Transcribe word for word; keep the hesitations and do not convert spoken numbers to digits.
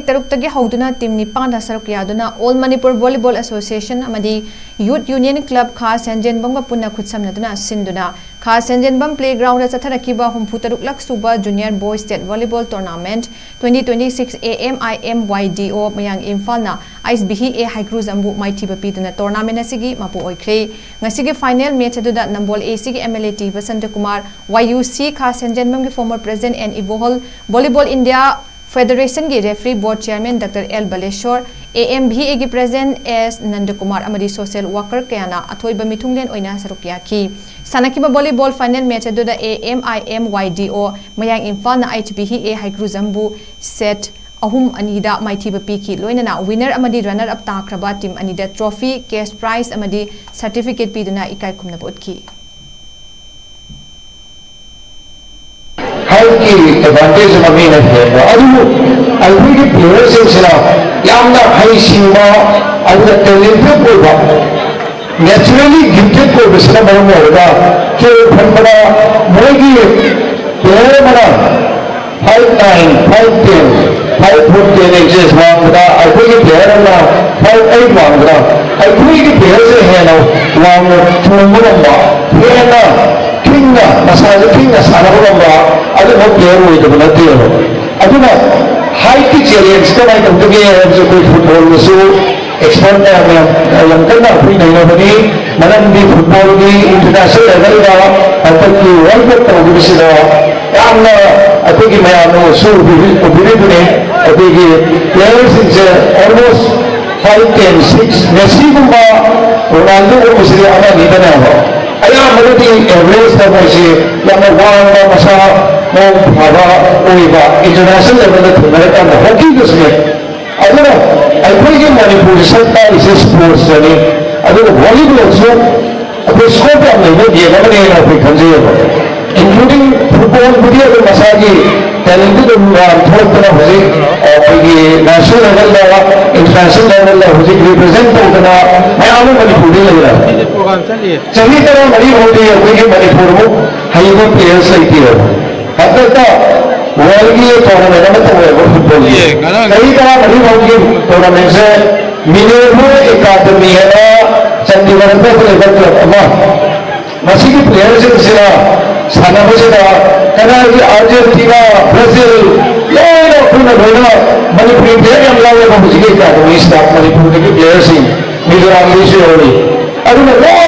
ꯇꯔꯨꯛꯇꯒꯤ ꯍꯧꯗꯨꯅ ꯇꯤꯝ ꯅꯤꯄꯥꯟꯗ ꯁꯔꯨꯛ ꯌꯥꯗꯨꯅ All Manipur Volleyball Association ꯑꯃꯗꯤ Youth Union Club ꯈꯥ ꯁꯦꯟꯖꯦꯟꯕꯝꯒ ꯄꯨꯟꯅ ꯈꯨꯠꯁꯝꯅꯗꯨꯅ ꯁꯤꯟꯗꯨꯅ ꯈꯥ ꯁꯦꯟꯖꯦꯟꯕꯝ playground ꯆꯠꯊꯔꯛꯈꯤꯕ ꯍꯨꯝꯐꯨ ꯇꯔꯨꯛꯂꯛ ꯁꯨꯕ Junior Boys State Volleyball Tournament twenty twenty-six A M I M Y D O ꯃꯌꯥꯡ ꯏꯝꯐꯥꯜꯅ ꯑꯥꯏꯁ ꯕꯤꯍꯤ ꯑꯦ ꯍꯩꯀ꯭ꯔꯨꯖꯝꯕꯨ ꯃꯥꯏꯊꯤꯕ ꯄꯤꯗꯨꯅ tournament ꯑꯁꯤꯒꯤ ꯃꯄꯨ ꯑꯣꯏꯈ꯭ꯔꯦ꯫ ꯉꯁꯤꯒꯤ final match ꯑꯗꯨꯗ ꯅꯝꯕꯣꯜ A C ꯒꯤ M L A T Basanta Kumar, Y U C ꯈꯥ ꯁꯦꯟꯖꯦꯟꯕꯝꯒꯤ former president N Ibohol, Volleyball India Federation ꯒꯤ referee board chairman Doctor L Baleshwar, A M B A ꯒꯤ president S Nandakumar ꯑꯃꯗꯤ social worker ꯀꯌꯥꯅ ꯑꯊꯣꯏꯕ ꯃꯤꯊꯨꯡꯂꯦꯟ ꯑꯣꯏꯅ ꯁꯔꯨꯛ ꯌꯥꯈꯤ꯫ ꯁꯥꯟꯅꯈꯤꯕ volleyball final match ꯑꯗꯨꯗ A M I M Y D O ꯃꯌꯥꯡ ꯏꯝꯐꯥꯜꯅ ꯑꯥꯏꯁ ꯕꯤꯍꯤ ꯑꯦ ꯍꯩꯀ꯭ꯔꯨꯖꯝꯕꯨ set ꯑꯍꯨꯝ ꯑꯅꯤꯗ ꯃꯥꯏꯊꯤꯕ ꯄꯤꯈꯤ꯫ ꯂꯣꯏꯅꯅ winner ꯑꯃꯗꯤ runner up ꯇꯥꯈ꯭ꯔꯕ team ꯑꯅꯤꯗ trophy, cash prize ꯑꯃꯗꯤ certificate ꯄꯤꯗꯨꯅ ꯏꯀꯥꯏ ꯈꯨꯝꯅꯕ ꯎꯠꯈꯤ꯫ ꯍꯥꯏꯠꯀꯤ ꯑꯦꯗꯚꯥꯟꯇꯦꯖ ꯑꯃ ꯃꯤꯅ ꯍꯦꯟꯕ, ꯑꯗꯨꯕꯨ ꯑꯩꯈꯣꯏꯒꯤ ꯄ꯭ꯂꯦꯌꯔꯁꯤꯡꯁꯤꯅ ꯌꯥꯝꯅ ꯍꯩꯁꯤꯡꯕ, ꯑꯗꯨꯒ ꯇꯦꯂꯦꯟꯇꯦꯠ ꯑꯣꯏꯕ, ꯅꯦꯆꯔꯦꯂꯤ ꯒꯤꯐꯇꯦꯠ ꯑꯣꯏꯕꯁꯤꯅ ꯃꯔꯝ ꯑꯣꯏꯔꯒ ꯀꯦꯔꯣ ꯐꯟꯕꯗ ꯃꯣꯏꯒꯤ ꯄ꯭ꯂꯦꯌꯔ ꯑꯃꯅ five nine, five ten, five foot ten inches ꯋꯥꯡꯕꯗ ꯑꯩꯈꯣꯏꯒꯤ ꯄ꯭ꯂꯦꯌꯔ ꯑꯃꯅ five eight ꯋꯥꯡꯕꯗ ꯑꯩꯈꯣꯏꯒꯤ ꯄ꯭ꯂꯦꯌꯔꯁꯦ ꯍꯦꯟꯅ ꯋꯥꯡꯅ ꯊꯣꯡꯕ ꯉꯝꯕ, ꯍꯦꯟꯅ ꯈꯤꯡꯅ ꯃꯁꯥꯁꯦ ꯈꯤꯡꯅ ꯁꯥꯟꯅꯕ ꯉꯝꯕ ꯑꯗꯨꯒꯨꯝꯕ ꯄ꯭ꯂꯦꯌꯔ ꯑꯣꯏꯗꯕ ꯅꯠꯇꯦꯕ꯫ ꯑꯗꯨꯅ ꯍꯥꯏꯠꯀꯤ ꯆꯦꯂꯦꯟꯖ ꯀꯃꯥꯏꯅ ꯇꯧꯒꯗꯒꯦ ꯍꯥꯏꯕꯁꯦ ꯑꯩꯈꯣꯏ ꯐꯨꯠꯕꯣꯜꯗꯁꯨ ꯑꯦꯛꯁꯄꯔꯠ ꯃꯌꯥꯝ ꯌꯥꯝ ꯌꯥꯝ ꯀꯟꯅ ꯑꯩꯈꯣꯏ ꯅꯩꯅꯕꯅꯤ꯫ ꯃꯔꯝꯗꯤ ꯐꯨꯠꯕꯣꯜꯒꯤ ꯏꯟꯇꯔꯅꯦꯁꯅꯦꯜ ꯂꯦꯚꯦꯜꯗ ꯍꯟꯗꯛꯀꯤ ꯋꯥꯔꯜ ꯀꯞ ꯇꯧꯈꯤꯕꯁꯤꯗ ꯌꯥꯝꯅ ꯑꯩꯈꯣꯏꯒꯤ ꯃꯌꯥꯝꯅꯁꯨ ꯎꯕꯤꯔꯤꯕꯅꯤ꯫ ꯑꯩꯈꯣꯏꯒꯤ ꯄ꯭ꯂꯦꯌꯔꯁꯤꯡꯁꯦ almost five ten six, ꯃꯦꯁꯤꯒꯨꯝꯕ, ꯔꯣꯅꯥꯜꯗꯣꯒꯨꯝꯕꯁꯤꯗꯤ ꯑꯃ ꯑꯅꯤꯗꯅꯦꯕ꯫ ꯑꯌꯥꯝꯕꯅꯗꯤ ꯑꯦꯚꯔꯦꯖꯇ ꯃꯣꯏꯁꯤ ꯌꯥꯝꯅ ꯋꯥꯡꯕ, ꯃꯁꯥ ꯃꯑꯣꯡ ꯐꯕ ꯑꯣꯏꯕ, ꯏꯟꯇꯔꯅꯦꯁꯅꯦꯜ ꯂꯦꯚꯦꯜꯗ ꯊꯦꯡꯅꯔꯀꯥꯟꯗ ꯍꯣꯀꯤꯗꯁꯨꯅꯦ꯫ ꯑꯗꯨꯅ ꯑꯩꯈꯣꯏꯒꯤ ꯃꯅꯤꯄꯨꯔꯗ ꯁꯛ ꯇꯥꯛꯏꯁꯦ ꯁ꯭ꯄꯣꯔꯠꯁꯇꯅꯤ꯫ ꯑꯗꯨꯒ ꯚꯣꯂꯤꯕꯣꯜꯁꯨ ꯑꯩꯈꯣꯏ ꯁ꯭ꯀꯣꯞ ꯌꯥꯝ ꯂꯩꯕ ꯒꯦꯝ ꯑꯃꯅꯦꯅ ꯑꯩꯈꯣꯏ ꯈꯟꯖꯩꯌꯦꯕ꯫ ꯏꯟꯀ꯭ꯂꯨꯗꯤꯡ ꯐꯨꯠꯕꯣꯜꯕꯨꯗꯤ ꯑꯗꯨꯝ ꯃꯁꯥꯒꯤ ꯇꯦꯂꯦꯟꯠ ꯑꯗꯨꯝ ꯊꯣꯛꯂꯛꯇꯅ ꯍꯧꯖꯤꯛ ꯑꯩꯈꯣꯏꯒꯤ ꯅꯦꯁꯅꯦꯜ ꯂꯦꯚꯦꯜꯗ, ꯏꯟꯇꯔꯅꯦꯁꯅꯦꯜ ꯂꯦꯚꯦꯜꯗ ꯍꯧꯖꯤꯛ ꯔꯤꯄ꯭ꯔꯖꯦꯟꯠ ꯇꯧꯗꯅ ꯃꯌꯥꯝ ꯑꯃ ꯃꯅꯤꯄꯨꯔꯗ ꯂꯩꯔꯦ꯫ ꯆꯍꯤ ꯇꯔꯥꯃꯔꯤ ꯐꯥꯎꯗꯤ ꯑꯩꯈꯣꯏꯒꯤ ꯃꯅꯤꯄꯨꯔꯃꯨꯛ ꯍꯩꯕ ꯄ꯭ꯂꯦꯌꯔꯁ ꯂꯩꯇꯦꯕ꯫ ꯍꯟꯗꯛꯇ ꯋꯥꯔꯜꯒꯤ ꯇꯣꯔꯅꯥꯃꯦꯟ ꯑꯃ ꯇꯧꯋꯦꯕ ꯐꯨꯠꯕꯣꯜꯒꯤ꯫ ꯆꯍꯤ ꯇꯔꯥꯃꯔꯤ ꯐꯥꯎꯒꯤ ꯇꯣꯔꯅꯥꯃꯦꯟꯁꯦ ꯃꯤꯅꯔꯚꯥ ꯑꯦꯀꯥꯗꯃꯤ ꯍꯥꯏꯅ ꯆꯥꯟꯗꯤꯒꯔꯗ ꯂꯩꯕ ꯀ꯭ꯂꯕ ꯑꯃ, ꯃꯁꯤꯒꯤ ꯄ꯭ꯂꯦꯌꯔꯁꯤꯡꯁꯤꯅ ꯁꯥꯟꯅꯕꯁꯤꯗ ꯀꯅꯥꯒꯤ ꯑꯥꯔꯖꯦꯟꯇꯤꯅꯥ, ꯕ꯭ꯔꯥꯖꯤꯜ, ꯂꯣꯏꯅ ꯑꯩꯈꯣꯏꯅ ꯂꯣꯏꯅ ꯃꯅꯤꯄꯨꯔꯤ ꯄ꯭ꯂꯦꯌꯔ ꯌꯥꯝ ꯌꯥꯎꯋꯦꯕ ꯍꯧꯖꯤꯛꯀꯤ ꯑꯦꯀꯥꯗꯃꯤꯁꯤꯗ꯫ ꯃꯅꯤꯄꯨꯔꯗꯒꯤ ꯄ꯭ꯂꯦꯌꯔꯁꯤꯡ ꯃꯤꯖꯣꯔꯥꯝꯗꯒꯤꯁꯨ ꯌꯥꯎꯔꯤ꯫ ꯑꯗꯨꯅ ꯂꯣꯏ